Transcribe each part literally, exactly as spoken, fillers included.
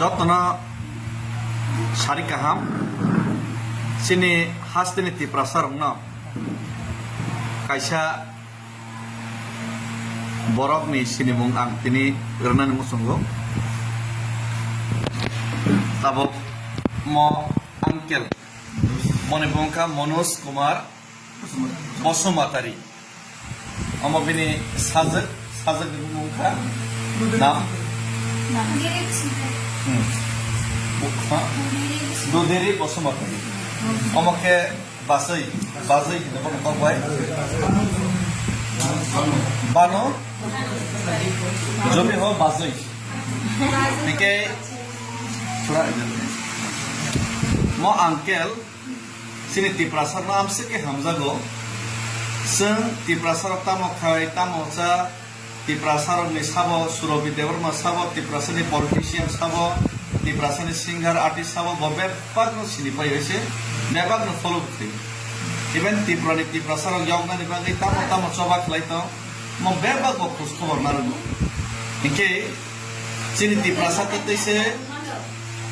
Jotono sari kaham, chini hasteni Tiprasa rokno kaisa borokni sinimung ang tini rwnani muchungo. Tabuk mo uncle, boni bung kha Manoj Kumar Basumatari. Omo bini sajwk, sajwk ni bumung kha nam? Hmm. Bu-, ha? Dudiri Basumatari. Omo khe bajwi, bajwi hinwi bono kok bai. Bano? Jobi ho bajwi. Hingke mo uncle Chini Tiprasa no amswk khe hamjago. Chwng Tiprasa rok tamo khai, tamo cha, Tiprasa rokni sabo, Surobi Debbarma sabo, Tiprasa ni politician sabo, Tiprasa ni singer, artist sabo, bo bebak no sini pai se, bebak no follow khai. Even Tripura ni Tiprasa rok yoknani bagwi tamo tamo choba khlai tong, mo bebak bo khoj khobor narwgo. Hinkhe chini Tiprasa twtwi se,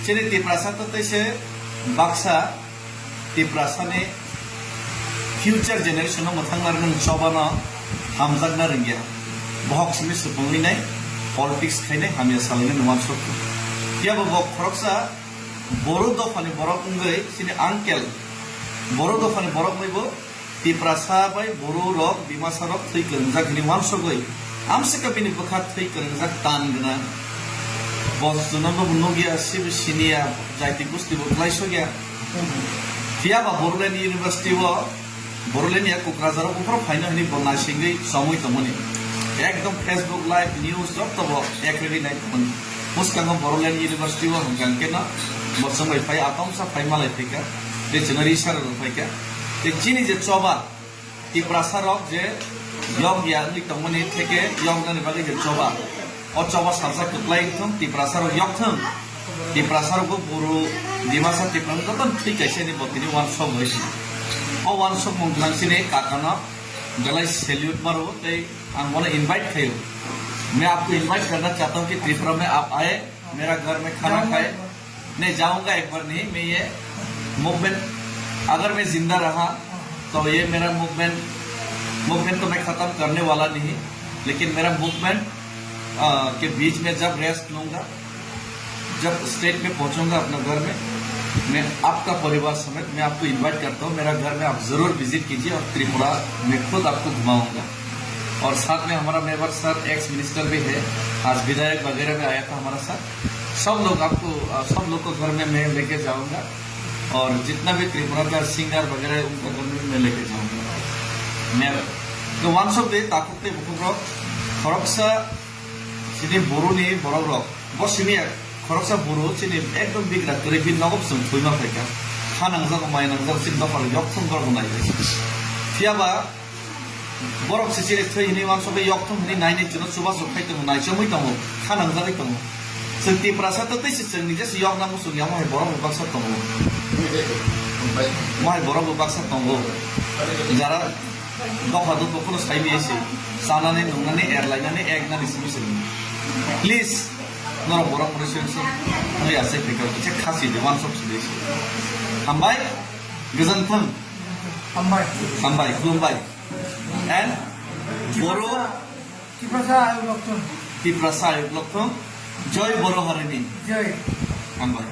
chini Tiprasa twtwi se baksa Tiprasani future generation no mwthangna rwng chobano hamjakna rwngya. Bohok simi supungwi nai politics khainai hamya salainai nwng uansuk. Phiya bo bo khoroksa Boru dophani borok wngwi chini uncle Boru dophani borok wngwi bo Tiprasa bai Boru rok Dimasa rok thwi kwrwngjak hwnwi uansugwi amswkha bini bwkha thwi kwrwngjak tan gwnang. Bo jonono bo nukya, sibo siniya, jaiti gusti bo kwlai sokya. Phiya ba Bodoland University o, Bodoland ya Kokrajhar o buphuru phaino hwnwi bo naisingwi chomwi tongmani. Ekdom Facebook live news joto bo ekrwi nai tongmani. Bwskango Bodoland University o hwnkha hwnkhe no bo chwng bai phai, atomsa phai malai phaikha. Tei chwngno ri sara rw phaikha. Tei chini je choba, Tiprasa rok je yokya wngwi tongmani theke yoknani bagwi je choba. O choba salsa kwplai wngthung, Tiprasa rok yokthung. Tiprasa rok bo Boru, Dimasa, Tiprasa joto thwi kaisa ni bo tini uansuk bai si. O uansukmung gwnang chini kakano belai salute maro tei ang bono invite khaio. मैं आपको invite करना चाहता हूँ कि त्रिपुरा में आप आए, मेरा घर में खाना खाए। नहीं, जाऊंगा एक बार नहीं, मैं ये मूवमेंट, अगर मैं जिंदा रहा तो ये मेरा मूवमेंट, मूवमेंट तो मैं खत्म करने वाला नहीं, लेकिन मेरा मूवमेंट के बीच में जब रेस्ट लूंगा, जब स्टेट में पहुंचूंगा अपना घर में, मैं आपका परिवार समेत मैं आपको इनवाइट करता हूँ, मेरा घर में आप जरूर विजिट कीजिए और त्रिपुरा में खुद आपको घुमाऊंगा। और साथ में हमारा मेंबर सर, एक्स मिनिस्टर भी है, आज विधायक वगैरह भी आया था हमारा साथ। सब लोग आपको, अ, सब लोग को घर में मैं लेके जाऊंगा और जितना भी त्रिपुरा का सिंगर वगैरह है, उनका घर में मैं लेके जाऊंगा। मैं तो वन सब दे ताकुते बुकुक रॉक, खड़क सा, सिटी बोरो नहीं, बोरो rock. Bo simi khoroksa buru chini ekdom bigra kwrwi, bini nogo bwswng thwima phaikha. Kha nangjago, mai nangjago, chini dophano yokthung gorbo nai. Phiya ba borok se chini thwi hwnwi uansukgwi yokthung hwnwi nainai chwngno chubachu khai tongo, naichomwi tongo, kha nangjagwi tongo. Chwng Tiprasa twtwi se chwngni jesa yokna muchung ya, mohai borok bo baksa tongo. Mohai borok bo baksa tongo. Jara Dopha dopha phano sai maya se. Chanani, nungnani, erlainani, eknani simi se. Please, norok borok borok simi se. Nui asai phikar kisa khasi de, uansuk simi se. Hambai, gozanthung. Hambai. Hambai, khulumbai. And Boru Tiprasa ayuk lokthung. Tiprasa ayuk lokthung. Joy Boru Harini. Joy. Hambai.